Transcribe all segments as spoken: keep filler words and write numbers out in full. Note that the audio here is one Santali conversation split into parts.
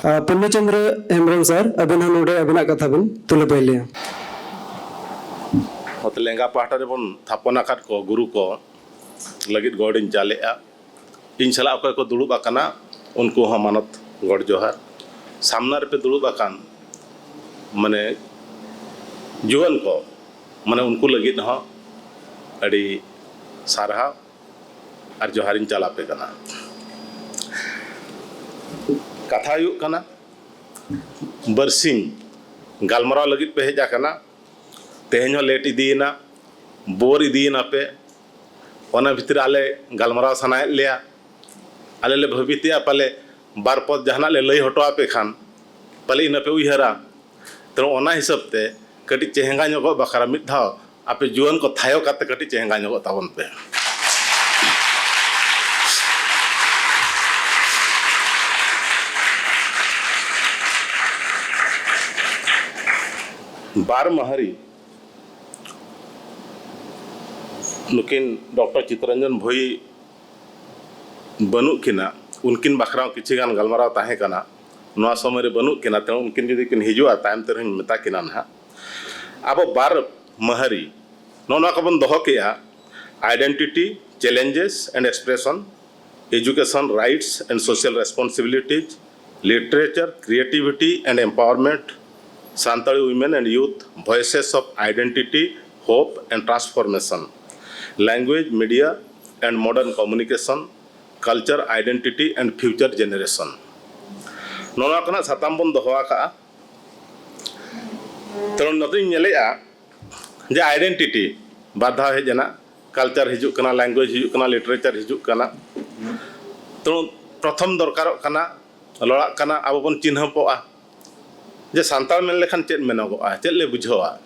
ᱟᱨ ᱯᱩᱨᱱᱚ ᱪᱚᱱᱫᱨᱚ ᱦᱮᱢᱵᱨᱚᱢ ᱥᱟᱨ, ᱟᱵᱮᱱ ᱦᱚᱸ ᱱᱚᱰᱮ ᱟᱵᱮᱱᱟᱜ ᱠᱟᱛᱷᱟ ᱵᱮᱱ ᱛᱩᱞᱟᱹ ᱯᱟᱹᱭᱞᱟᱹᱭᱟ᱾ ᱚᱛ ᱞᱮᱸᱜᱟ ᱯᱟᱦᱴᱟ ᱨᱮᱵᱚᱱ ᱛᱷᱟᱯᱚᱱ ᱟᱠᱟᱫ ᱠᱚ ᱜᱩᱨᱩ ᱠᱚ ᱞᱟᱹᱜᱤᱫ ᱜᱚᱰ ᱤᱧ ᱪᱟᱞᱮᱜᱼᱟ᱾ ᱤᱧ ᱥᱟᱞᱟᱜ ᱚᱠᱚᱭ ᱠᱚ ᱫᱩᱲᱩᱵ ᱟᱠᱟᱱᱟ, ᱩᱱᱠᱩ ᱦᱚᱸ ᱢᱟᱱᱚᱛ ᱜᱚᱰ ᱡᱚᱦᱟᱨ᱾ ᱥᱟᱢᱱᱟ ᱨᱮᱯᱮ ᱫᱩᱲᱩᱵ ᱟᱠᱟᱱ, ᱢᱟᱱᱮ, ᱡᱩᱣᱟᱹᱱ ᱠᱚ, ᱢᱟᱱᱮ, ᱩᱱᱠᱩ ᱞᱟᱹᱜᱤᱫ ᱦᱚᱸ ᱟᱹᱰᱤ ᱥᱟᱨᱦᱟᱣ ᱟᱨ ᱡᱚᱦᱟᱨᱤᱧ ᱪᱟᱞ ᱟᱯᱮ ᱠᱟᱱᱟ᱾ ᱠᱟᱛᱷᱟ ᱦᱩᱭᱩᱜ ᱠᱟᱱᱟ, ᱵᱟᱨᱥᱤᱧ ᱜᱟᱞᱢᱟᱨᱟᱣ ᱞᱟᱹᱜᱤᱫ ᱯᱮ ᱦᱮᱡ ᱟᱠᱟᱱᱟ, ᱛᱮᱦᱮᱧ ᱦᱚᱸ ᱞᱮᱴ ᱤᱫᱤᱭᱮᱱᱟ, ᱵᱳᱨ ᱤᱫᱤᱭᱮᱱᱟ ᱯᱮ᱾ ᱚᱱᱟ ᱵᱷᱤᱛᱨᱤ ᱟᱞᱮ ᱜᱟᱞᱢᱟᱨᱟᱣ ᱥᱟᱱᱟᱭᱮᱫ ᱞᱮᱭᱟ, ᱟᱞᱮ ᱞᱮ ᱵᱷᱟᱹᱵᱤᱛᱮᱜᱼᱟ ᱯᱟᱞᱮ ᱵᱟᱨ ᱯᱚᱫ ᱡᱟᱦᱟᱱᱟᱜ ᱞᱮ ᱞᱟᱹᱭ ᱦᱚᱴᱚ ᱟᱯᱮ ᱠᱷᱟᱱ ᱯᱟᱞᱮ ᱤᱱᱟᱹ ᱯᱮ ᱩᱭᱦᱟᱹᱨᱟ᱾ ᱛᱮ ᱚᱱᱟ ᱦᱤᱥᱟᱹᱵ ᱛᱮ ᱠᱟᱹᱴᱤᱡ ᱪᱮᱦᱮᱸᱜᱟ ᱧᱚᱜᱚᱜ ᱵᱟᱠᱷᱨᱟ ᱢᱤᱫ ᱫᱷᱟᱣ ᱟᱯᱮ ᱡᱩᱣᱟᱹᱱ ᱠᱚ ᱛᱷᱟᱭᱚ ᱠᱟᱛᱮ ᱠᱟᱹᱴᱤᱡ ᱪᱮᱦᱮᱸᱜᱟ ᱧᱚᱜᱚᱜ ᱛᱟᱵᱚᱱ ᱯᱮ᱾ ᱵᱟᱨ ᱢᱟᱦᱟᱨᱤ ᱱᱩᱠᱤᱱ ᱰᱚᱠᱴᱚᱨ ᱪᱤᱛᱛᱚᱨᱚᱧᱡᱚᱱ ᱵᱷᱳᱭ ᱵᱟᱹᱱᱩᱜ ᱠᱤᱱᱟ, ᱩᱱᱠᱤᱱ ᱵᱟᱠᱷᱨᱟ ᱦᱚᱸ ᱠᱤᱪᱷᱤ ᱜᱟᱱ ᱜᱟᱞᱢᱟᱨᱟᱣ ᱛᱟᱦᱮᱸ ᱠᱟᱱᱟ᱾ ᱱᱚᱣᱟ ᱥᱚᱢᱚᱭ ᱨᱮ ᱵᱟᱹᱱᱩᱜ ᱠᱤᱱᱟ, ᱛᱮ ᱩᱱᱠᱤᱱ ᱡᱩᱫᱤ ᱠᱤᱱ ᱦᱤᱡᱩᱜᱼᱟ, ᱛᱟᱭᱚᱢ ᱛᱮ ᱨᱮᱦᱚᱸᱧ ᱢᱮᱛᱟ ᱠᱤᱱᱟ ᱱᱟᱦᱟᱜ᱾ ᱟᱵᱚ ᱵᱟᱨ ᱢᱟᱦᱟᱨᱤ ᱱᱚᱜᱼᱚ ᱱᱚᱣᱟ ᱠᱚᱵᱚᱱ ᱫᱚᱦᱚ ᱠᱮᱜᱼᱟ, identity, challenges and expression, education, rights and social responsibilities, literature, creativity and empowerment, Santali women and youth, voices of identity, hope and transformation, language, media and modern communication, culture, identity and future generation. ᱱᱚᱣᱟ ᱠᱚ ᱱᱟᱜ ᱥᱟᱛᱟᱢ ᱵᱚᱱ ᱫᱚᱦᱚ ᱟᱠᱟᱫᱼᱟ᱾ ᱛᱚ ᱱᱚᱛᱮᱧ ᱧᱮᱞᱮᱜᱼᱟ ᱡᱮ identity ᱵᱟᱨ ᱫᱷᱟᱣ ᱦᱮᱡ ᱮᱱᱟ, culture ᱦᱤᱡᱩᱜ ᱠᱟᱱᱟ, language ᱦᱤᱡᱩᱜ ᱠᱟᱱᱟ, literature ᱦᱤᱡᱩᱜ ᱠᱟᱱᱟ᱾ ᱛᱚ ᱯᱨᱚᱛᱷᱚᱢ ᱫᱚᱨᱠᱟᱨᱚᱜ ᱠᱟᱱᱟ, ᱞᱟᱲᱟᱜ ᱠᱟᱱᱟ, ᱟᱵᱚ ᱵᱚᱱ ᱪᱤᱱᱦᱟᱹᱯᱚᱜᱼᱟ ᱡᱮ ᱥᱟᱱᱛᱟᱲ ᱢᱮᱱ ᱞᱮᱠᱷᱟᱱ ᱪᱮᱫ ᱢᱮᱱᱚᱜᱚᱜᱼᱟ, ᱪᱮᱫ ᱞᱮ ᱵᱩᱡᱷᱟᱹᱣᱟ᱾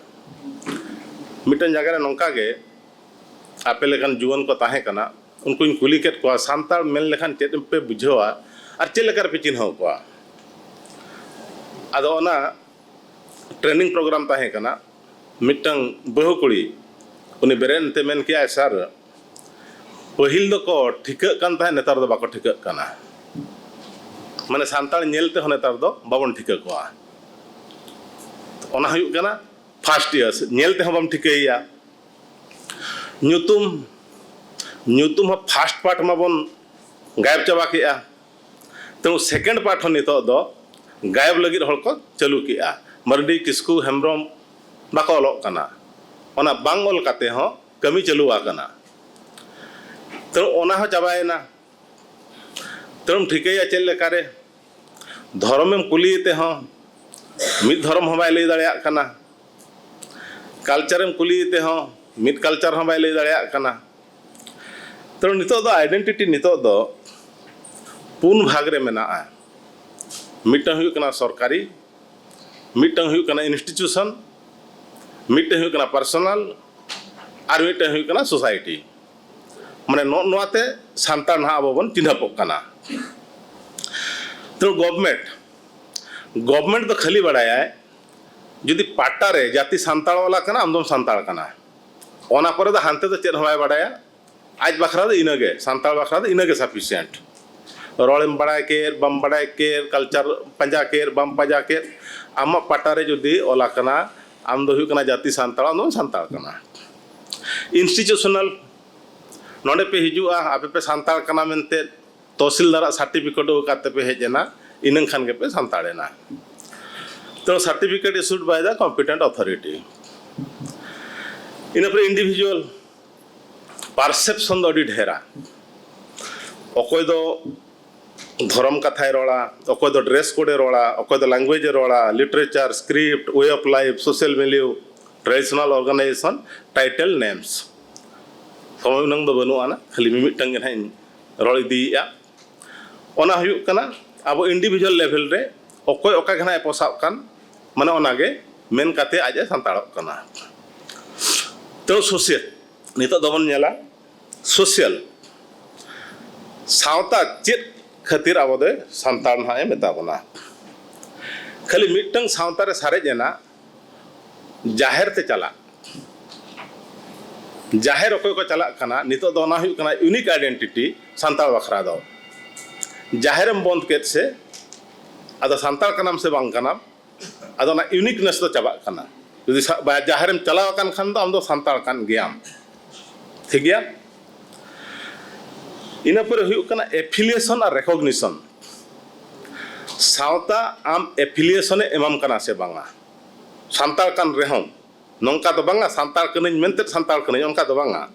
ᱢᱤᱫᱴᱟᱝ ᱡᱟᱭᱜᱟ ᱨᱮ ᱱᱚᱝᱠᱟ ᱜᱮ ᱟᱯᱮ ᱞᱮᱠᱟᱱ ᱡᱩᱣᱟᱹᱱ ᱠᱚ ᱛᱟᱦᱮᱸ ᱠᱟᱱᱟ, ᱩᱱᱠᱩᱧ ᱠᱩᱞᱤ ᱠᱮᱫ ᱠᱚᱣᱟ, "ᱥᱟᱱᱛᱟᱲ ᱢᱮᱱ ᱞᱮᱠᱷᱟᱱ ᱪᱮᱫ ᱯᱮ ᱵᱩᱡᱷᱟᱹᱣᱟ ᱟᱨ ᱪᱮᱫ ᱞᱮᱠᱟ ᱨᱮᱯᱮ ᱪᱤᱱᱦᱟᱹᱣ ᱠᱚᱣᱟ?" ᱟᱫᱚ ᱚᱱᱟ training program ᱛᱟᱦᱮᱸ ᱠᱟᱱᱟ, ᱢᱤᱫᱴᱟᱝ ᱵᱟᱹᱦᱩ ᱠᱩᱲᱤ, ᱩᱱᱤ ᱵᱮᱨᱮᱫ ᱮᱱᱛᱮ ᱢᱮᱱ ᱠᱮᱜᱼᱟᱭ, "ᱥᱟᱨ, ᱯᱟᱹᱦᱤᱞ ᱫᱚᱠᱚ ᱴᱷᱤᱠᱟᱹᱜ ᱠᱟᱱ ᱛᱟᱦᱮᱸᱫ, ᱱᱮᱛᱟᱨ ᱫᱚ ᱵᱟᱠᱚ ᱴᱷᱤᱠᱟᱹᱜ ᱠᱟᱱᱟ᱾" ᱢᱟᱱᱮ ᱥᱟᱱᱛᱟᱲ ᱧᱮᱞ ᱛᱮᱦᱚᱸ ᱱᱮᱛᱟᱨ ᱫᱚ ᱵᱟᱵᱚᱱ ᱴᱷᱤᱠᱟᱹ ᱠᱚᱣᱟ᱾ ᱚᱱᱟ ᱦᱩᱭᱩᱜ ᱠᱟᱱᱟ first year, ᱧᱮᱞ ᱛᱮᱦᱚᱸ ᱵᱟᱢ ᱴᱷᱤᱠᱟᱹᱭᱮᱭᱟ᱾ ᱧᱩᱛᱩᱢ, ᱧᱩᱛᱩᱢ ᱦᱚᱸ first part ᱢᱟᱵᱚᱱ ᱜᱟᱭᱮᱵ ᱪᱟᱵᱟ ᱠᱮᱜᱼᱟ᱾ ᱛᱮᱱᱩ second part ᱦᱚᱸ ᱱᱤᱛᱚᱜ ᱫᱚ ᱜᱟᱭᱮᱵ ᱞᱟᱹᱜᱤᱫ ᱦᱚᱲ ᱠᱚ ᱪᱟᱹᱞᱩ ᱠᱮᱜᱼᱟ᱾ ᱢᱟᱨᱰᱤ, ᱠᱤᱥᱠᱩ, ᱦᱮᱢᱵᱨᱚᱢ ᱵᱟᱠᱚ ᱚᱞᱚᱜ ᱠᱟᱱᱟ᱾ ᱚᱱᱟ ᱵᱟᱝ ᱚᱞ ᱠᱟᱛᱮ ᱦᱚᱸ ᱠᱟᱹᱢᱤ ᱪᱟᱹᱞᱩ ᱟᱠᱟᱱᱟ᱾ ᱛᱮᱱᱩ ᱚᱱᱟ ᱦᱚᱸ ᱪᱟᱵᱟᱭᱮᱱᱟ᱾ ᱛᱮᱱᱩᱢ ᱴᱷᱤᱠᱟᱹᱭᱟ ᱪᱮᱫ ᱞᱮᱠᱟᱨᱮ? ᱫᱷᱚᱨᱚᱢᱮᱢ ᱠᱩᱞᱤᱭᱮ ᱛᱮᱦᱚᱸ ᱢᱤᱫ ᱫᱷᱚᱨᱚᱢ ᱦᱚᱸ ᱵᱟᱭ ᱞᱟᱹᱭ ᱫᱟᱲᱮᱭᱟᱜ ᱠᱟᱱᱟ᱾ Culture ᱮᱢ ᱠᱩᱞᱤᱭᱮ ᱛᱮᱦᱚᱸ ᱢᱤᱫ culture ᱦᱚᱸ ᱵᱟᱭ ᱞᱟᱹᱭ ᱫᱟᱲᱮᱭᱟᱜ ᱠᱟᱱᱟ᱾ ᱛᱮᱱᱩ ᱱᱤᱛᱚᱜ ᱫᱚ identity ᱱᱤᱛᱚᱜ ᱫᱚ ᱯᱩᱱ ᱵᱷᱟᱜᱽ ᱨᱮ ᱢᱮᱱᱟᱜᱼᱟ᱾ ᱢᱤᱫᱴᱟᱝ ᱦᱩᱭᱩᱜ ᱠᱟᱱᱟ ᱥᱚᱨᱠᱟᱨᱤ, ᱢᱤᱫᱴᱟᱝ ᱦᱩᱭᱩᱜ ᱠᱟᱱᱟ institution, ᱢᱤᱫᱴᱟᱝ ᱦᱩᱭᱩᱜ ᱠᱟᱱᱟ personal, ᱟᱨ ᱢᱤᱫᱴᱟᱝ ᱦᱩᱭᱩᱜ ᱠᱟᱱᱟ society᱾ ᱢᱟᱱᱮ ᱱᱚᱜᱼᱚ ᱱᱚᱣᱟᱛᱮ ᱥᱟᱱᱛᱟᱲ ᱱᱟᱦᱟᱜ ᱟᱵᱚ ᱵᱚᱱ ᱪᱤᱱᱦᱟᱹᱯᱚᱜ ᱠᱟᱱᱟ᱾ ᱛᱮᱱᱩ government, government ᱫᱚ ᱠᱷᱟᱹᱞᱤ ᱵᱟᱲᱟᱭᱟᱭ ᱡᱩᱫᱤ ᱯᱟᱴᱟ ᱨᱮ ᱡᱟᱹᱛᱤ ᱥᱟᱱᱛᱟᱲ ᱚᱞ ᱟᱠᱟᱱᱟ, ᱟᱢ ᱫᱚᱢ ᱥᱟᱱᱛᱟᱲ ᱠᱟᱱᱟ᱾ ᱚᱱᱟ ᱯᱚᱨᱮ ᱫᱚ ᱦᱟᱱᱛᱮ ᱫᱚ ᱪᱮᱫ ᱦᱚᱸ ᱵᱟᱭ ᱵᱟᱲᱟᱭᱟ᱾ ᱟᱡ ᱵᱟᱠᱷᱨᱟ ᱫᱚ ᱤᱱᱟᱹᱜᱮ, ᱥᱟᱱᱛᱟᱲ ᱵᱟᱠᱷᱨᱟ ᱫᱚ ᱤᱱᱟᱹᱜᱮ sufficient᱾ ᱨᱚᱲᱮᱢ ᱵᱟᱲᱟᱭ ᱠᱮᱫ, ᱵᱟᱢ ᱵᱟᱲᱟᱭ ᱠᱮᱫ, culture ᱯᱟᱸᱡᱟ ᱠᱮᱫ, ᱵᱟᱢ ᱯᱟᱸᱡᱟ ᱠᱮᱫ, ᱟᱢᱟᱜ ᱯᱟᱴᱟ ᱨᱮ ᱡᱩᱫᱤ ᱚᱞ ᱟᱠᱟᱱᱟ, ᱟᱢ ᱫᱚ ᱦᱩᱭᱩᱜ ᱠᱟᱱᱟ ᱡᱟᱹᱛᱤ ᱥᱟᱱᱛᱟᱲ, ᱟᱢ ᱫᱚᱢ ᱥᱟᱱᱛᱟᱲ ᱠᱟᱱᱟ᱾ Institutional, ᱱᱚᱰᱮ ᱯᱮ ᱦᱤᱡᱩᱜᱼᱟ, ᱟᱯᱮ ᱯᱮ ᱥᱟᱱᱛᱟᱲ ᱠᱟᱱᱟ ᱢᱮᱱᱛᱮ ᱛᱚᱦᱥᱤᱞᱫᱟᱨᱟᱜ certificate ᱟᱹᱜᱩ ᱠᱟᱛᱮ ᱯᱮ ᱦᱮᱡ ᱮᱱᱟ, ᱤᱱᱟᱹᱝ ᱠᱷᱟᱱ ᱜᱮᱯᱮ ᱥᱟᱱᱛᱟᱲ ᱮᱱᱟ᱾ ᱛᱚ certificate issued by the competent authority᱾ ᱤᱱᱟᱹ ᱯᱚᱨᱮ individual, perception ᱫᱚ ᱟᱹᱰᱤ ᱰᱷᱮᱨᱟ᱾ ᱚᱠᱚᱭ ᱫᱚ ᱫᱷᱚᱨᱚᱢ ᱠᱟᱛᱷᱟᱭ ᱨᱚᱲᱟ, ᱚᱠᱚᱭ ᱫᱚ dress code ᱮ ᱨᱚᱲᱟ, ᱚᱠᱚᱭ ᱫᱚ language ᱮ ᱨᱚᱲᱟ, literature, script, way of life, social milieu, traditional organization, title, names᱾ ᱥᱚᱢᱚᱭ ᱩᱱᱟᱹᱝ ᱫᱚ ᱵᱟᱹᱱᱩᱜ ᱟᱱᱟ, ᱠᱷᱟᱹᱞᱤ ᱢᱤᱢᱤᱫᱴᱟᱝ ᱜᱮ ᱱᱟᱦᱟᱜ ᱤᱧ ᱨᱚᱲ ᱤᱫᱤᱭᱮᱫᱼᱟ᱾ ᱚᱱᱟ ᱦᱩᱭᱩᱜ ᱠᱟᱱᱟ ᱟᱵᱚ individual level ᱨᱮ ᱚᱠᱚᱭ ᱚᱠᱟ ᱜᱮ ᱱᱟᱦᱟᱜ ᱮ ᱯᱚᱥᱟᱜ ᱠᱟᱱ, ᱢᱟᱱᱮ ᱚᱱᱟᱜᱮ ᱢᱮᱱ ᱠᱟᱛᱮ ᱟᱡ ᱮ ᱥᱟᱱᱛᱟᱲᱚᱜ ᱠᱟᱱᱟ᱾ ᱛᱚ social, ᱱᱤᱛᱚᱜ ᱫᱚᱵᱚᱱ ᱧᱮᱞᱟ social, ᱥᱟᱶᱛᱟ ᱪᱮᱫ ᱠᱷᱟᱹᱛᱤᱨ ᱟᱵᱚ ᱫᱚ ᱥᱟᱱᱛᱟᱲ ᱱᱟᱦᱟᱜ ᱮ ᱢᱮᱛᱟ ᱵᱚᱱᱟ? ᱠᱷᱟᱹᱞᱤ ᱢᱤᱫᱴᱟᱝ ᱥᱟᱶᱛᱟ ᱨᱮ ᱥᱟᱨᱮᱡ ᱮᱱᱟ ᱡᱟᱦᱮᱨ ᱛᱮ ᱪᱟᱞᱟᱜ᱾ ᱡᱟᱦᱮᱨ ᱚᱠᱚᱭ ᱠᱚ ᱪᱟᱞᱟᱜ ᱠᱟᱱᱟ, ᱱᱤᱛᱚᱜ ᱫᱚ ᱚᱱᱟ ᱦᱩᱭᱩᱜ ᱠᱟᱱᱟ unique identity ᱥᱟᱱᱛᱟᱲ ᱵᱟᱠᱷᱨᱟ ᱫᱚ᱾ ᱡᱟᱦᱮᱨᱮᱢ ᱵᱚᱸᱫᱽ ᱠᱮᱫ ᱥᱮ, ᱟᱫᱚ ᱥᱟᱱᱛᱟᱲ ᱠᱟᱱᱟᱢ ᱥᱮ ᱵᱟᱝ ᱠᱟᱱᱟᱢ, ᱟᱫᱚ ᱚᱱᱟ ᱤᱭᱩᱱᱤᱠᱱᱮᱥ ᱫᱚ ᱪᱟᱵᱟᱜ ᱠᱟᱱᱟ᱾ ᱡᱩᱫᱤ ᱥᱟ-, ᱵᱟ-, ᱡᱟᱦᱮᱨᱮᱢ ᱪᱟᱞᱟᱣ ᱟᱠᱟᱱ ᱠᱷᱟᱱ ᱫᱚ ᱟᱢ ᱫᱚ ᱥᱟᱱᱛᱟᱲ ᱠᱟᱱ ᱜᱮᱭᱟᱢ, ᱴᱷᱤᱠ ᱜᱮᱭᱟ? ᱤᱱᱟᱹ ᱯᱚᱨᱮ ᱦᱩᱭᱩᱜ ᱠᱟᱱᱟ ᱮᱯᱷᱤᱞᱤᱭᱮᱥᱚᱱ ᱟᱨ ᱨᱮᱠᱚᱜᱱᱤᱥᱚᱱ᱾ ᱥᱟᱶᱛᱟ ᱟᱢ ᱮᱯᱷᱤᱞᱤᱭᱮᱥᱚᱱᱮ ᱮᱢᱟᱢ ᱠᱟᱱᱟ ᱥᱮ ᱵᱟᱝᱟ? ᱥᱟᱱᱛᱟᱲ ᱠᱟᱱ ᱨᱮᱦᱚᱸᱢ, ᱱᱚᱝᱠᱟ ᱫᱚ ᱵᱟᱝᱟ ᱥᱟᱱᱛᱟᱲ ᱠᱟᱹᱱᱟᱹᱧ ᱢᱮᱱᱛᱮ ᱥᱟᱱᱛᱟᱲ ᱠᱟᱹᱱᱟᱹᱧ, ᱚᱱᱠᱟ ᱫᱚ ᱵᱟᱝᱟ᱾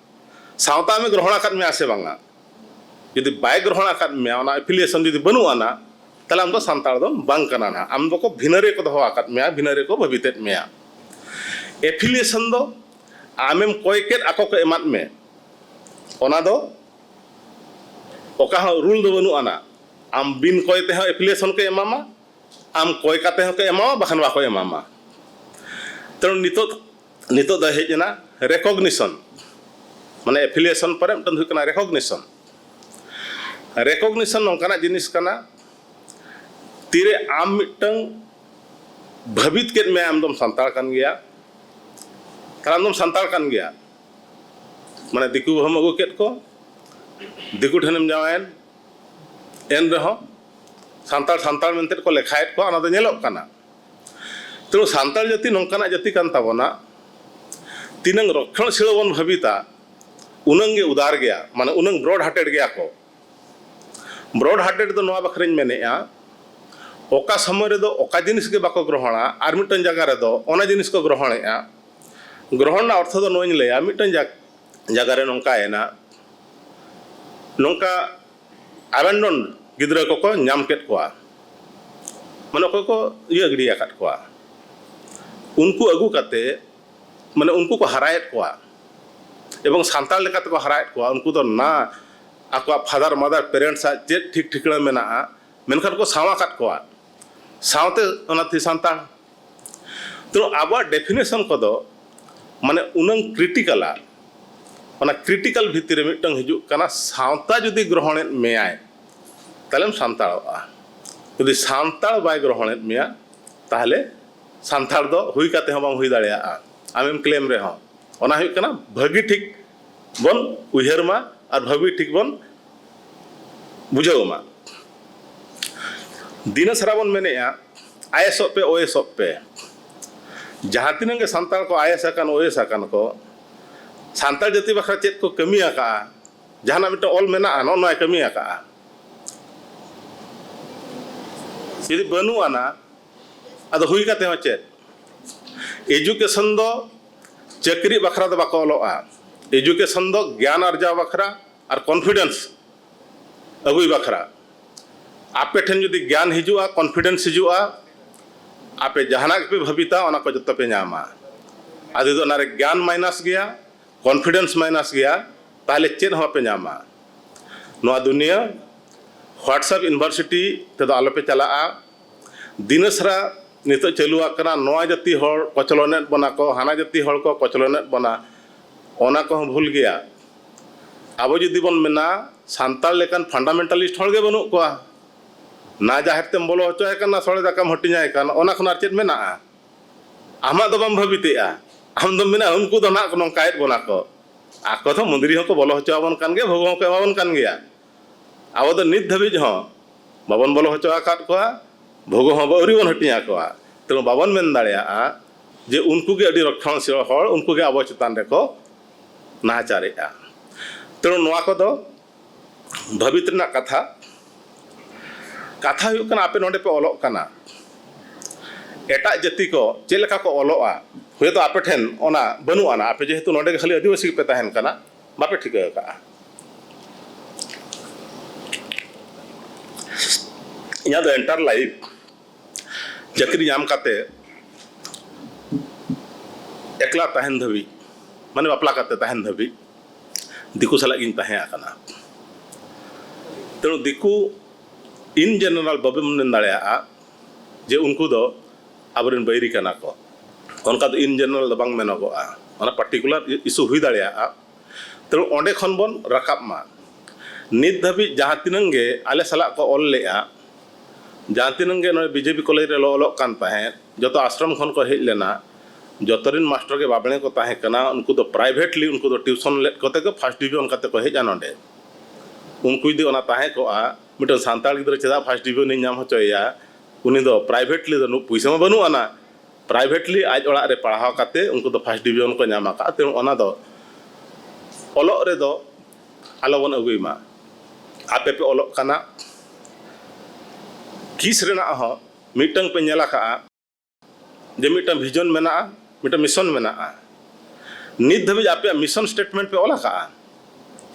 ᱥᱟᱶᱛᱟ ᱟᱢᱮ ᱜᱨᱚᱦᱚᱱ ᱟᱠᱟᱫ ᱢᱮᱭᱟ ᱥᱮ ᱵᱟᱝᱟ? ᱡᱩᱫᱤ ᱵᱟᱭ ᱜᱨᱚᱦᱚᱱ ᱟᱠᱟᱫ ᱢᱮᱭᱟ, ᱚᱱᱟ ᱮᱯᱷᱤᱞᱤᱭᱮᱥᱚᱱ ᱡᱩᱫᱤ ᱵᱟᱹᱱᱩᱜ ᱟᱱᱟ, ᱛᱟᱦᱞᱮ ᱟᱢ ᱫᱚ ᱥᱟᱱᱛᱟᱲ ᱫᱚ ᱵᱟᱝ ᱠᱟᱱᱟ ᱱᱟᱦᱟᱜ᱾ ᱟᱢ ᱫᱚᱠᱚ ᱵᱷᱤᱱᱟᱹ ᱨᱮᱠᱚ ᱫᱚᱦᱚ ᱟᱠᱟᱫ ᱢᱮᱭᱟ, ᱵᱷᱤᱱᱟᱹ ᱨᱮᱠᱚ ᱵᱷᱟᱹᱵᱤᱛᱮᱫ ᱢᱮᱭᱟ᱾ ᱮᱯᱷᱤᱞᱤᱭᱮᱥᱚᱱ ᱫᱚ ᱟᱢᱮᱢ ᱠᱚᱭ ᱠᱮᱫ, ᱟᱠᱚ ᱠᱚ ᱮᱢᱟᱫ ᱢᱮ, ᱚᱱᱟ ᱫᱚ ᱚᱠᱟ ᱦᱚᱸ ᱨᱩᱞ ᱫᱚ ᱵᱟᱹᱱᱩᱜ ᱟᱱᱟ᱾ ᱟᱢ ᱵᱤᱱ ᱠᱚᱭ ᱛᱮᱦᱚᱸ ᱮᱯᱷᱤᱞᱤᱭᱮᱥᱚᱱ ᱠᱚ ᱮᱢᱟᱢᱟ, ᱟᱢ ᱠᱚᱭ ᱠᱟᱛᱮ ᱦᱚᱸᱠᱚ ᱮᱢᱟᱢᱟ, ᱵᱟᱠᱷᱟᱱ ᱵᱟᱠᱚ ᱮᱢᱟᱢᱟ᱾ ᱛᱮᱱᱩ ᱱᱤᱛᱚᱜ, ᱱᱤᱛᱚᱜ ᱫᱚ ᱦᱮᱡ ᱮᱱᱟ ᱨᱮᱠᱚᱜᱱᱤᱥᱚᱱ, ᱢᱟᱱᱮ ᱮᱯᱷᱤᱞᱤᱭᱮᱥᱚᱱ ᱯᱚᱨᱮ ᱢᱤᱫᱴᱟᱝ ᱫᱚ ᱦᱩᱭᱩᱜ ᱠᱟᱱᱟ ᱨᱮᱠᱚᱜᱱᱤᱥᱚᱱ᱾ ᱨᱮᱠᱚᱜᱱᱤᱥᱚᱱ ᱱᱚᱝᱠᱟᱱᱟᱜ ᱡᱤᱱᱤᱥ ᱠᱟᱱᱟ, ᱛᱤᱨᱮ ᱟᱢ ᱢᱤᱫᱴᱟᱝ ᱵᱷᱟᱹᱵᱤᱛ ᱠᱮᱫ ᱢᱮᱭᱟ ᱟᱢ ᱫᱚᱢ ᱥᱟᱱᱛᱟᱲ ᱠᱟᱱ ᱜᱮᱭᱟ, ᱛᱟᱦᱞᱮ ᱟᱢ ᱫᱚᱢ ᱥᱟᱱᱛᱟᱲ ᱠᱟᱱ ᱜᱮᱭᱟ, ᱢᱟᱱᱮ ᱫᱤᱠᱩ ᱵᱟᱹᱦᱩᱢ ᱟᱹᱜᱩ ᱠᱮᱫ ᱠᱚ, ᱫᱤᱠᱩ ᱴᱷᱮᱱᱮᱢ ᱡᱟᱶᱟᱭᱮᱱ, ᱮᱱ ᱨᱮᱦᱚᱸ ᱥᱟᱱᱛᱟᱲ, ᱥᱟᱱᱛᱟᱲ ᱢᱮᱱᱛᱮ ᱠᱚ ᱞᱮᱠᱷᱟᱭᱮᱫ ᱠᱚᱣᱟ, ᱚᱱᱟ ᱫᱚ ᱧᱮᱞᱚᱜ ᱠᱟᱱᱟ᱾ ᱛᱮᱱᱩ ᱥᱟᱱᱛᱟᱲ ᱡᱟᱹᱛᱤ ᱱᱚᱝᱠᱟᱱᱟᱜ ᱡᱟᱹᱛᱤ ᱠᱟᱱ ᱛᱟᱵᱚᱱᱟ, ᱛᱤᱱᱟᱹᱝ ᱨᱚᱠᱷᱚᱱᱥᱤᱞ ᱵᱚᱱ ᱵᱷᱟᱹᱵᱤᱛᱟ, ᱩᱱᱟᱹᱝ ᱜᱮ ᱩᱫᱟᱨ ᱜᱮᱭᱟ, ᱢᱟᱱᱮ ᱩᱱᱟᱹᱝ ᱵᱨᱚᱰ ᱦᱟᱨᱴᱮᱰ ᱜᱮᱭᱟ ᱠᱚ᱾ ᱵᱨᱚᱰ ᱦᱟᱨᱴᱮᱰ ᱫᱚ ᱱᱚᱣᱟ ᱵᱟᱠᱷᱨᱟᱧ ᱢᱮᱱᱮᱫᱼᱟ, ᱚᱠᱟ ᱥᱚᱢᱚᱭ ᱨᱮᱫᱚ ᱚᱠᱟ ᱡᱤᱱᱤᱥ ᱜᱮ ᱵᱟᱠᱚ ᱜᱨᱚᱦᱚᱱᱟ, ᱟᱨ ᱢᱤᱫᱴᱟᱝ ᱡᱟᱭᱜᱟ ᱨᱮᱫᱚ ᱚᱱᱟ ᱡᱤᱱᱤᱥ ᱠᱚ ᱜᱨᱚᱦᱚᱱᱮᱫᱼᱟ᱾ ᱜᱨᱚᱦᱚᱱ ᱨᱮᱱᱟᱜ ᱚᱨᱛᱷᱚ ᱫᱚ ᱱᱚᱣᱟᱧ ᱞᱟᱹᱭᱟ, ᱢᱤᱫᱴᱟᱝ ᱡᱟᱜ-, ᱡᱟᱭᱜᱟ ᱨᱮ ᱱᱚᱝᱠᱟᱭᱮᱱᱟ, ᱱᱚᱝᱠᱟ ᱟᱵᱮᱱᱰᱚᱱ ᱜᱤᱫᱽᱨᱟᱹ ᱠᱚᱠᱚ ᱧᱟᱢ ᱠᱮᱫ ᱠᱚᱣᱟ, ᱢᱟᱱᱮ ᱚᱠᱚᱭ ᱠᱚ ᱤᱭᱟᱹ ᱜᱤᱰᱤ ᱟᱠᱟᱫ ᱠᱚᱣᱟ, ᱩᱱᱠᱩ ᱟᱹᱜᱩ ᱠᱟᱛᱮ, ᱢᱟᱱᱮ ᱩᱱᱠᱩ ᱠᱚ ᱦᱟᱨᱟᱭᱮᱫ ᱠᱚᱣᱟ ᱮᱵᱚᱝ ᱥᱟᱱᱛᱟᱲ ᱞᱮᱠᱟ ᱛᱮᱠᱚ ᱦᱟᱨᱟᱭᱮᱫ ᱠᱚᱣᱟ᱾ ᱩᱱᱠᱩ ᱫᱚ ᱱᱟ ᱟᱠᱚᱣᱟᱜ ᱯᱷᱟᱫᱟᱨ ᱢᱟᱫᱟᱨ ᱯᱮᱨᱮᱱᱴᱥ ᱟᱜ ᱪᱮᱫ ᱴᱷᱤᱠ ᱴᱷᱤᱠᱟᱹᱬᱟ ᱢᱮᱱᱟᱜᱼᱟ, ᱢᱮᱱᱠᱷᱟᱱ ᱠᱚ ᱥᱟᱶ ᱟᱠᱟᱫ ᱠᱚᱣᱟ, ᱥᱟᱶᱛᱮ ᱚᱱᱟ ᱛᱮ ᱥᱟᱱᱛᱟᱲ᱾ ᱛᱚ ᱟᱵᱚᱣᱟᱜ ᱰᱮᱯᱷᱤᱱᱮᱥᱚᱱ ᱠᱚᱫᱚ ᱢᱟᱱᱮ ᱩᱱᱟᱹᱝ ᱠᱨᱤᱴᱤᱠᱟᱞᱟ, ᱚᱱᱟ ᱠᱨᱤᱴᱤᱠᱟᱞ ᱵᱷᱤᱛᱤᱨ ᱨᱮ ᱢᱤᱫᱴᱟᱝ ᱦᱤᱡᱩᱜ ᱠᱟᱱᱟ, ᱥᱟᱶᱛᱟ ᱡᱩᱫᱤ ᱜᱨᱚᱦᱚᱱᱮᱫ ᱢᱮᱭᱟᱭ, ᱛᱟᱦᱞᱮᱢ ᱥᱟᱱᱛᱟᱲᱚᱜᱼᱟ᱾ ᱡᱩᱫᱤ ᱥᱟᱱᱛᱟᱲ ᱵᱟᱭ ᱜᱨᱚᱦᱚᱱᱮᱫ ᱢᱮᱭᱟ, ᱛᱟᱦᱞᱮ ᱥᱟᱱᱛᱟᱲ ᱫᱚ ᱦᱩᱭ ᱠᱟᱛᱮ ᱦᱚᱸ ᱵᱟᱢ ᱦᱩᱭ ᱫᱟᱲᱮᱭᱟᱜᱼᱟ, ᱟᱢᱮᱢ ᱠᱞᱮᱢ ᱨᱮᱦᱚᱸ᱾ ᱚᱱᱟ ᱦᱩᱭᱩᱜ ᱠᱟᱱᱟ ᱵᱷᱟᱹᱜᱤ ᱴᱷᱤᱠ ᱵᱚᱱ ᱩᱭᱦᱟᱹᱨ ᱢᱟ ᱟᱨ ᱵᱷᱟᱹᱜᱤ ᱴᱷᱤᱠ ᱵᱚᱱ ᱵᱩᱡᱷᱟᱹᱣ ᱢᱟ᱾ ᱫᱤᱱᱟᱹ ᱥᱟᱨᱟ ᱵᱚᱱ ᱢᱮᱱᱮᱫᱼᱟ, ᱟᱭᱮᱥᱚᱜ ᱯᱮ, ᱳᱭᱮᱥᱚᱜ ᱯᱮ᱾ ᱡᱟᱦᱟᱸ ᱛᱤᱱᱟᱹᱜ ᱜᱮ ᱥᱟᱱᱛᱟᱲ ᱠᱚ ᱟᱭᱮᱥ ᱟᱠᱟᱱ, ᱳᱭᱮᱥ ᱟᱠᱟᱱ ᱠᱚ, ᱥᱟᱱᱛᱟᱲ ᱡᱟᱹᱛᱤ ᱵᱟᱠᱷᱨᱟ ᱪᱮᱫ ᱠᱚ ᱠᱟᱹᱢᱤ ᱟᱠᱟᱫᱼᱟ? ᱡᱟᱦᱟᱱᱟᱜ ᱢᱤᱫᱴᱟᱝ ᱚᱞ ᱢᱮᱱᱟᱜᱼᱟ, ᱱᱚᱜᱼᱚ ᱱᱚᱣᱟᱭ ᱠᱟᱹᱢᱤ ᱟᱠᱟᱫᱼᱟ? ᱡᱩᱫᱤ ᱵᱟᱹᱱᱩᱜ ᱟᱱᱟ, ᱟᱫᱚ ᱦᱩᱭ ᱠᱟᱛᱮ ᱦᱚᱸ ᱪᱮᱫ? ᱮᱡᱩᱠᱮᱥᱚᱱ ᱫᱚ ᱪᱟᱹᱠᱨᱤ ᱵᱟᱠᱷᱨᱟ ᱫᱚ ᱵᱟᱠᱚ ᱚᱞᱚᱜᱼᱟ᱾ ᱮᱡᱩᱠᱮᱥᱚᱱ ᱫᱚ ᱜᱮᱭᱟᱱ ᱟᱨᱡᱟᱣ ᱵᱟᱠᱷᱨᱟ ᱟᱨ ᱠᱚᱱᱯᱷᱤᱰᱮᱱᱥ ᱟᱹᱜᱩᱭ ᱵᱟᱠᱷᱨᱟ᱾ ᱟᱯᱮ ᱴᱷᱮᱱ ᱡᱩᱫᱤ ᱜᱮᱭᱟᱱ ᱦᱤᱡᱩᱜᱼᱟ, ᱠᱚᱱᱯᱷᱤᱰᱮᱱᱥ ᱦᱤᱡᱩᱜᱼᱟ, ᱟᱯᱮ ᱡᱟᱦᱟᱱᱟᱜ ᱜᱮᱯᱮ ᱵᱷᱟᱹᱵᱤᱛᱟ, ᱚᱱᱟ ᱠᱚ ᱡᱚᱛᱚ ᱯᱮ ᱧᱟᱢᱟ᱾ ᱟᱨ ᱡᱩᱫᱤ ᱚᱱᱟᱨᱮ ᱜᱮᱭᱟᱱ ᱢᱟᱭᱱᱟᱥ ᱜᱮᱭᱟ, ᱠᱚᱱᱯᱷᱤᱰᱮᱱᱥ ᱢᱟᱭᱱᱟᱥ ᱜᱮᱭᱟ, ᱛᱟᱦᱚᱞᱮ ᱪᱮᱫ ᱦᱚᱸ ᱵᱟᱯᱮ ᱧᱟᱢᱟ᱾ ᱱᱚᱣᱟ ᱫᱩᱱᱤᱭᱟᱹ WhatsApp ᱤᱭᱩᱱᱤᱵᱷᱟᱨᱥᱤᱴᱤ ᱛᱮᱫᱚ ᱟᱞᱚᱯᱮ ᱪᱟᱞᱟᱜᱼᱟ᱾ ᱫᱤᱱᱟᱹᱥᱟᱨᱟ ᱱᱤᱛᱚᱜ ᱪᱟᱹᱞᱩ ᱟᱠᱟᱱᱟ, ᱱᱚᱣᱟ ᱡᱟᱹᱛᱤ ᱦᱚᱲ ᱠᱚᱪᱞᱚᱱᱮᱫ ᱵᱚᱱᱟ ᱠᱚ, ᱦᱟᱱᱟ ᱡᱟᱹᱛᱤ ᱦᱚᱲ ᱠᱚ ᱠᱚᱪᱞᱚᱱᱮᱫ ᱵᱚᱱᱟ, ᱚᱱᱟ ᱠᱚᱦᱚᱸ ᱵᱷᱩᱞ ᱜᱮᱭᱟ᱾ ᱟᱵᱚ ᱡᱩᱫᱤ ᱵᱚᱱ ᱢᱮᱱᱟ ᱥᱟᱱᱛᱟᱲ ᱞᱮᱠᱟᱱ ᱯᱷᱟᱱᱰᱟᱢᱮᱱᱴᱟᱞᱤᱥᱴ ᱦᱚᱲ ᱜᱮ ᱵᱟᱹᱱᱩᱜ ᱠᱚᱣᱟ, ᱱᱟ ᱡᱟᱦᱮᱨ ᱛᱮᱢ ᱵᱚᱞᱚ ᱦᱚᱪᱚᱭ ᱠᱟᱱᱟ, ᱥᱚᱲᱮ ᱫᱟᱠᱟᱢ ᱦᱟᱹᱴᱤᱧᱟᱭ ᱠᱟᱱ, ᱚᱱᱟ ᱠᱷᱚᱱ ᱟᱨ ᱪᱮᱫ ᱢᱮᱱᱟᱜᱼᱟ? ᱟᱢᱟᱜ ᱫᱚ ᱵᱟᱢ ᱵᱷᱟᱹᱵᱤᱛᱮᱜᱼᱟ, ᱟᱢ ᱫᱚᱢ ᱢᱮᱱᱟ ᱩᱱᱠᱩ ᱫᱚ ᱱᱟᱜ ᱱᱚᱝᱠᱟᱭᱮᱫ ᱵᱚᱱᱟ ᱠᱚ, ᱟᱠᱚ ᱫᱚ ᱢᱚᱱᱫᱤᱨ ᱦᱚᱸᱠᱚ ᱵᱚᱞᱚ ᱦᱚᱪᱚ ᱟᱵᱚᱱ ᱠᱟᱱ ᱜᱮᱭᱟ, ᱵᱷᱳᱜ ᱦᱚᱸᱠᱚ ᱮᱢᱟᱵᱚᱱ ᱠᱟᱱ ᱜᱮᱭᱟ᱾ ᱟᱵᱚ ᱫᱚ ᱱᱤᱛ ᱫᱷᱟᱹᱵᱤᱡ ᱦᱚᱸ ᱵᱟᱵᱚᱱ ᱵᱚᱞᱚ ᱦᱚᱪᱚ ᱟᱠᱟᱫ ᱠᱚᱣᱟ, ᱵᱷᱳᱜ ᱦᱚᱸ ᱟᱹᱣᱨᱤ ᱵᱚᱱ ᱦᱟᱹᱴᱤᱧ ᱟᱠᱚᱣᱟ᱾ ᱛᱮᱬᱩ ᱵᱟᱵᱚᱱ ᱢᱮᱱ ᱫᱟᱲᱮᱭᱟᱜᱼᱟ ᱡᱮ ᱩᱱᱠᱩ ᱜᱮ ᱟᱹᱰᱤ ᱨᱚᱠᱷᱚᱱᱥᱤᱞ ᱦᱚᱲ, ᱩᱱᱠᱩ ᱜᱮ ᱟᱵᱚ ᱪᱮᱛᱟᱱ ᱨᱮᱠᱚ ᱱᱟᱦᱟᱪᱟᱨᱮᱜᱼᱟ᱾ ᱛᱮᱬᱩ ᱱᱚᱣᱟ ᱠᱚᱫᱚ ᱵᱷᱟᱹᱵᱤᱛ ᱨᱮᱱᱟᱜ ᱠᱟᱛᱷᱟ᱾ ᱠᱟᱛᱷᱟ ᱦᱩᱭᱩᱜ ᱠᱟᱱᱟ, ᱟᱯᱮ ᱱᱚᱰᱮ ᱯᱮ ᱚᱞᱚᱜ ᱠᱟᱱᱟ, ᱮᱴᱟᱜ ᱡᱟᱹᱛᱤ ᱠᱚ ᱪᱮᱫ ᱞᱮᱠᱟ ᱠᱚ ᱚᱞᱚᱜᱼᱟ? ᱦᱚᱭᱛᱳ ᱟᱯᱮ ᱴᱷᱮᱱ ᱚᱱᱟ ᱵᱟᱹᱱᱩᱜ ᱟᱱᱟ, ᱟᱯᱮ ᱡᱮᱦᱮᱛᱩ ᱱᱚᱰᱮ ᱜᱮ ᱠᱷᱟᱹᱞᱤ ᱟᱹᱫᱤᱵᱟᱹᱥᱤ ᱜᱮᱯᱮ ᱛᱟᱦᱮᱱ ᱠᱟᱱᱟ, ᱵᱟᱯᱮ ᱴᱷᱤᱠᱟᱹ ᱟᱠᱟᱫᱼᱟ᱾ ᱤᱧᱟᱹᱜ ᱫᱚ ᱮᱱᱴᱟᱨ ᱞᱟᱭᱤᱯᱷ ᱪᱟᱹᱠᱨᱤ ᱧᱟᱢ ᱠᱟᱛᱮ ᱮᱠᱞᱟ ᱛᱟᱦᱮᱱ ᱫᱷᱟᱹᱵᱤᱡ, ᱢᱟᱱᱮ ᱵᱟᱯᱞᱟ ᱠᱟᱛᱮ ᱛᱟᱦᱮᱱ ᱫᱷᱟᱹᱵᱤᱡ ᱫᱤᱠᱩ ᱥᱟᱞᱟᱜ ᱜᱤᱧ ᱛᱟᱦᱮᱸ ᱟᱠᱟᱱᱟ᱾ ᱛᱮᱬᱩ ᱫᱤᱠᱩ in general ᱵᱟᱵᱚᱱ ᱢᱮᱱ ᱫᱟᱲᱮᱭᱟᱜᱼᱟ ᱡᱮ ᱩᱱᱠᱩ ᱫᱚ ᱟᱵᱚᱨᱮᱱ ᱵᱟᱹᱭᱨᱤ ᱠᱟᱱᱟ ᱠᱚ, ᱚᱱᱠᱟ ᱫᱚ in general ᱫᱚ ᱵᱟᱝ ᱢᱮᱱᱚᱜᱚᱜᱼᱟ᱾ ᱚᱱᱟ ᱯᱟᱨᱴᱤᱠᱩᱞᱟᱨ ᱤᱥᱩ ᱦᱩᱭ ᱫᱟᱲᱮᱭᱟᱜᱼᱟ᱾ ᱛᱮᱬᱩ ᱚᱸᱰᱮ ᱠᱷᱚᱱ ᱵᱚᱱ ᱨᱟᱠᱟᱵ ᱢᱟ᱾ ᱱᱤᱛ ᱫᱷᱟᱹᱵᱤᱡ ᱡᱟᱦᱟᱸ ᱛᱤᱱᱟᱹᱝ ᱜᱮ ᱟᱞᱮ ᱥᱟᱞᱟᱜ ᱠᱚ ᱚᱞ ᱞᱮᱜᱼᱟ, ᱡᱟᱦᱟᱸ ᱛᱤᱱᱟᱹᱝ ᱜᱮ ᱱᱚᱰᱮ ᱵᱤᱡᱮᱯᱤ ᱠᱚᱞᱮᱡᱽ ᱨᱮ ᱞᱮ ᱚᱞᱚᱜ ᱠᱟᱱ ᱛᱟᱦᱮᱸᱫ, ᱡᱚᱛᱚ ᱟᱥᱨᱚᱢ ᱠᱷᱚᱱ ᱠᱚ ᱦᱮᱡ ᱞᱮᱱᱟ, ᱡᱚᱛᱚ ᱨᱮᱱ ᱢᱟᱥᱴᱟᱨ ᱜᱮ ᱵᱟᱵᱽᱲᱮ ᱠᱚ ᱛᱟᱦᱮᱸ ᱠᱟᱱᱟ᱾ ᱩᱱᱠᱩ ᱫᱚ ᱯᱨᱟᱭᱵᱷᱮᱴᱞᱤ, ᱩᱱᱠᱩ ᱫᱚ ᱴᱤᱭᱩᱥᱚᱱ ᱞᱮᱫ ᱠᱚᱛᱮ ᱜᱮ ᱯᱷᱟᱥᱴ ᱰᱤᱵᱷᱤᱡᱚᱱ ᱠᱟᱛᱮ ᱠᱚ ᱦᱮᱡᱼᱟ ᱱᱚᱰᱮ᱾ ᱩᱱᱠᱩ ᱡᱩᱫᱤ ᱚᱱᱟ ᱛᱟᱦᱮᱸ ᱠᱚᱜᱼᱟ, ᱢᱤᱫᱴᱟᱝ ᱥᱟᱱᱛᱟᱲ ᱜᱤᱫᱽᱨᱟᱹ ᱪᱮᱫᱟᱜ ᱯᱷᱟᱥᱴ ᱰᱤᱵᱷᱤᱡᱚᱱᱤᱧ ᱧᱟᱢ ᱦᱚᱪᱚᱭᱮᱭᱟ? ᱩᱱᱤ ᱫᱚ ᱯᱨᱟᱭᱵᱷᱮᱴᱞᱤ ᱫᱚ ᱱᱩ-, ᱯᱩᱭᱥᱟᱹ ᱢᱟ ᱵᱟᱹᱱᱩᱜ ᱟᱱᱟ, ᱯᱨᱟᱭᱵᱷᱮᱴᱞᱤ ᱟᱡ ᱚᱲᱟᱜ ᱨᱮ ᱯᱟᱲᱦᱟᱣ ᱠᱟᱛᱮ ᱩᱱᱠᱩ ᱫᱚ ᱯᱷᱟᱥᱴ ᱰᱤᱵᱷᱤᱡᱚᱱ ᱠᱚ ᱧᱟᱢ ᱟᱠᱟᱫᱼᱟ᱾ ᱛᱮ ᱚᱱᱟ ᱫᱚ ᱚᱞᱚᱜ ᱨᱮᱫᱚ ᱟᱞᱚᱵᱚᱱ ᱟᱹᱜᱩᱭ ᱢᱟ᱾ ᱟᱯᱮ ᱯᱮ ᱚᱞᱚᱜ ᱠᱟᱱᱟ, ᱠᱤᱥ ᱨᱮᱱᱟᱜ ᱦᱚᱸ ᱢᱤᱫᱴᱟᱝ ᱯᱮ ᱧᱮᱞ ᱟᱠᱟᱫᱼᱟ ᱡᱮ ᱢᱤᱫᱴᱟᱝ ᱵᱷᱤᱡᱚᱱ ᱢᱮᱱᱟᱜᱼᱟ, ᱢᱤᱫᱴᱟᱝ ᱢᱤᱥᱚᱱ ᱢᱮᱱᱟᱜᱼᱟ᱾ ᱱᱤᱛ ᱫᱷᱟᱹᱵᱤᱡ ᱟᱯᱮᱭᱟᱜ ᱢᱤᱥᱚᱱ ᱥᱴᱮᱴᱢᱮᱱᱴ ᱯᱮ ᱚᱞ ᱟᱠᱟᱫᱼᱟ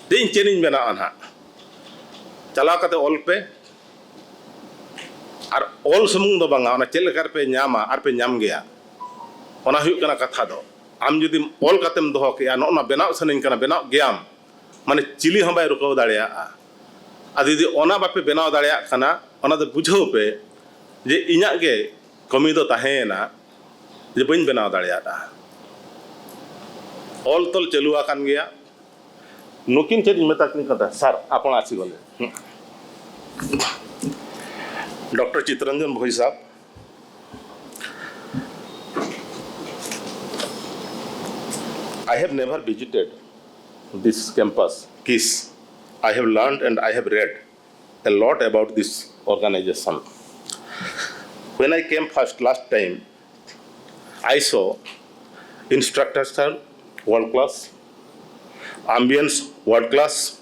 ᱡᱮ ᱤᱧ ᱪᱮᱫ ᱤᱧ ᱵᱮᱱᱟᱣᱟ ᱱᱟᱦᱟᱜ? ᱪᱟᱞᱟᱣ ᱠᱟᱛᱮ ᱚᱞ ᱯᱮ᱾ ᱟᱨ ᱚᱞ ᱥᱩᱢᱩᱝ ᱫᱚ ᱵᱟᱝᱟ, ᱚᱱᱟ ᱪᱮᱫ ᱞᱮᱠᱟ ᱨᱮᱯᱮ ᱧᱟᱢᱟ ᱟᱨ ᱯᱮ ᱧᱟᱢ ᱜᱮᱭᱟ, ᱚᱱᱟ ᱦᱩᱭᱩᱜ ᱠᱟᱱᱟ ᱠᱟᱛᱷᱟ ᱫᱚ᱾ ᱟᱢ ᱡᱩᱫᱤᱢ ᱚᱞ ᱠᱟᱛᱮᱢ ᱫᱚᱦᱚ ᱠᱮᱜᱼᱟ, ᱱᱚᱜᱼᱚ ᱱᱟ ᱵᱮᱱᱟᱣ ᱥᱟᱱᱟᱧ ᱠᱟᱱᱟ, ᱵᱮᱱᱟᱣ ᱜᱮᱭᱟᱢ, ᱢᱟᱱᱮ ᱪᱤᱞᱤ ᱦᱚᱸ ᱵᱟᱭ ᱨᱩᱠᱟᱹᱣ ᱫᱟᱲᱮᱭᱟᱜᱼᱟ᱾ ᱟᱨ ᱡᱩᱫᱤ ᱚᱱᱟ ᱵᱟᱯᱮ ᱵᱮᱱᱟᱣ ᱫᱟᱲᱮᱭᱟᱜ ᱠᱟᱱᱟ, ᱚᱱᱟ ᱫᱚ ᱵᱩᱡᱷᱟᱹᱣ ᱯᱮ ᱡᱮ ᱤᱧᱟᱹᱜ ᱜᱮ ᱠᱟᱹᱢᱤ ᱫᱚ ᱛᱟᱦᱮᱸᱭᱮᱱᱟ ᱡᱮ ᱵᱟᱹᱧ ᱵᱮᱱᱟᱣ ᱫᱟᱲᱮᱭᱟᱫᱼᱟ᱾ ᱚᱞ ᱛᱚᱞ ᱪᱟᱹᱞᱩ ᱟᱠᱟᱱ ᱜᱮᱭᱟ᱾ ᱱᱩᱠᱤᱱ ᱪᱮᱫ ᱤᱧ ᱢᱮᱛᱟ ᱠᱤᱱ ᱠᱟᱱ ᱛᱟᱦᱮᱸ, ᱥᱟᱨ, ᱟᱯᱱᱟ ᱟᱥᱤ ᱵᱚᱞᱮ᱾ Doctor Chittaranjan Bhoi sahab, I have never visited this campus, KISS. I have learned and I have read a lot about this organization. When I came first last time, I saw instructors are world class, ambience world class,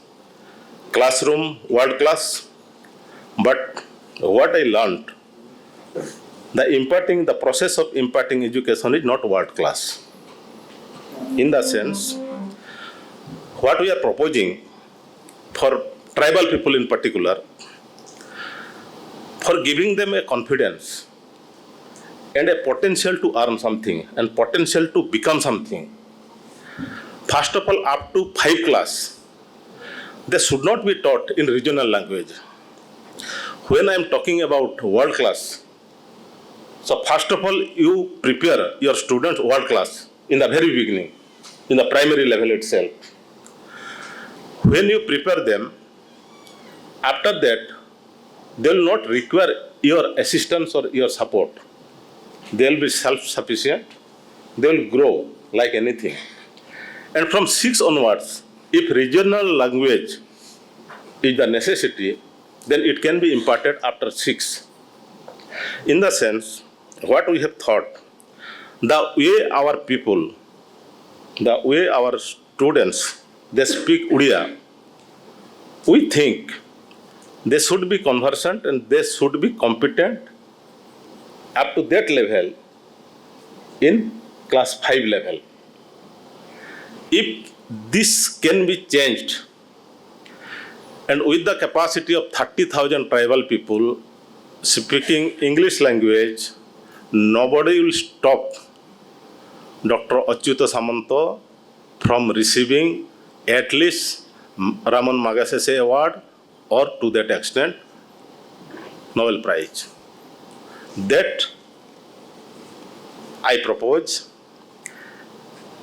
classroom world class. But what I learned, the imparting, the process of imparting education is not world class. In the sense, what we are proposing for tribal people in particular, for giving them a confidence and a potential to earn something and potential to become something. First of all, up to five class, they should not be taught in regional language. When I am talking about world class, so first of all, you prepare your students world class in the very beginning, in the primary level itself. When you prepare them, after that, they will not require your assistance or your support. They will be self-sufficient. They will grow like anything. And from six onwards, if regional language is the necessity, then it can be imparted after six. In the sense, what we have thought, the way our people, the way our students, they speak Odia, we think they should be conversant and they should be competent up to that level in class five level. If this can be changed, and with the capacity of thirty thousand tribal people speaking English language, nobody will stop Doctor Achyuta Samanta from receiving at least Ramon Magsaysay Award or to that extent Nobel Prize. That I propose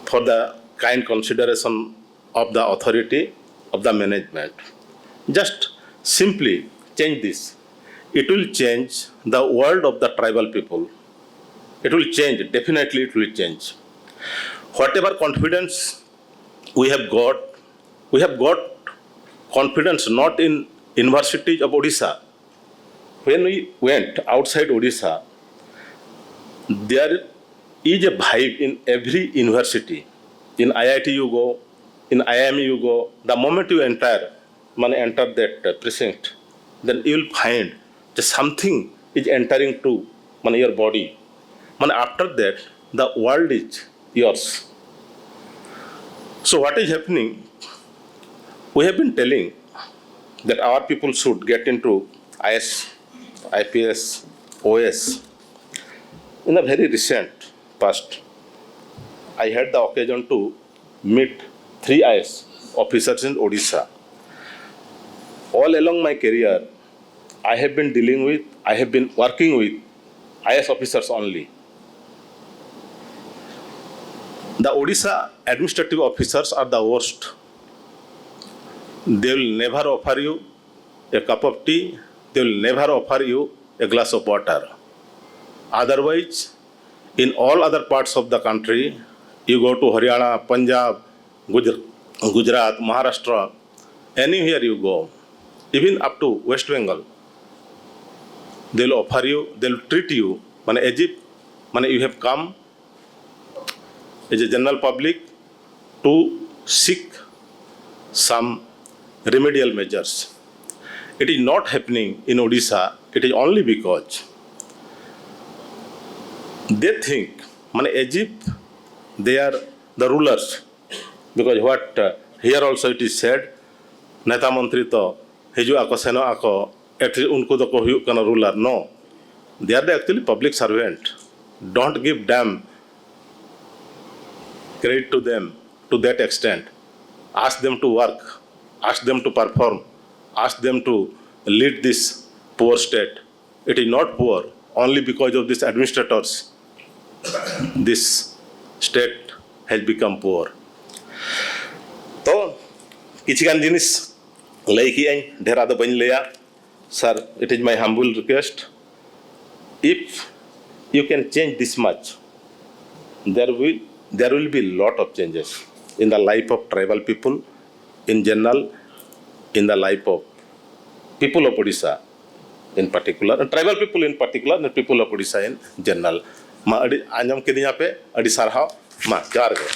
for the kind consideration of the authority of the management. Just simply change this. It will change the world of the tribal people. It will change, definitely it will change. Whatever confidence we have got, we have got confidence not in universities of Odisha. When we went outside Odisha, there is a vibe in every university. In I I T you go, in I I M you go, the moment you enter, মানে enter that uh, precinct, then you will find that something is entering to মানে your body. মানে after that, the world is yours. So what is happening? We have been telling that our people should get into I S, I P S, O S. In the very recent past, I had the occasion to meet three I S officers in Odisha. All along my career, I have been dealing with, I have been working with I S officers only. The Odisha administrative officers are the worst. They will never offer you a cup of tea, they will never offer you a glass of water. Otherwise, in all other parts of the country, you go to Haryana, Punjab, Gujar- Gujarat, Maharashtra, anywhere you go, even up to West Bengal, they will offer you, they will treat you, মানে, as if, মানে, you have come as a general public to seek some remedial measures. It is not happening in Odisha. It is only because they think, মানে, as if they are the rulers, because what, uh, here also it is said, ᱱᱮᱛᱟ ᱢᱚᱱᱛᱨᱤ ᱛᱚ ᱦᱤᱡᱩᱜ ᱟᱠᱚ, ᱥᱮᱱᱚᱜ ᱟᱠᱚ, at least ᱩᱱᱠᱩ ᱫᱚᱠᱚ ᱦᱩᱭᱩᱜ ᱠᱟᱱᱟ ruler. No, they are the actually public servant. Don't give them credit to them to that extent. Ask them to work, ask them to perform, ask them to lead this poor state. It is not poor. Only because of these administrators, this state has become poor. ᱛᱚ, ᱠᱤᱪᱷᱤ ᱜᱟᱱ ᱡᱤᱱᱤᱥ ᱞᱟᱹᱭ ᱠᱮᱜᱼᱟᱹᱧ, ᱰᱷᱮᱨ ᱟᱫᱚ ᱵᱟᱹᱧ ᱞᱟᱹᱭᱟ᱾ Sir, it is my humble request, if you can change this much, there will, there will be lot of changes in the life of tribal people in general, in the life of people of Odisha in particular, and tribal people in particular, and people of Odisha in general. ᱢᱟ, ᱟᱹᱰᱤ ᱟᱸᱡᱚᱢ ᱠᱤᱫᱤᱧᱟ ᱯᱮ, ᱟᱹᱰᱤ ᱥᱟᱨᱦᱟᱣ᱾ ᱢᱟ, ᱡᱚᱦᱟᱨ ᱜᱮ᱾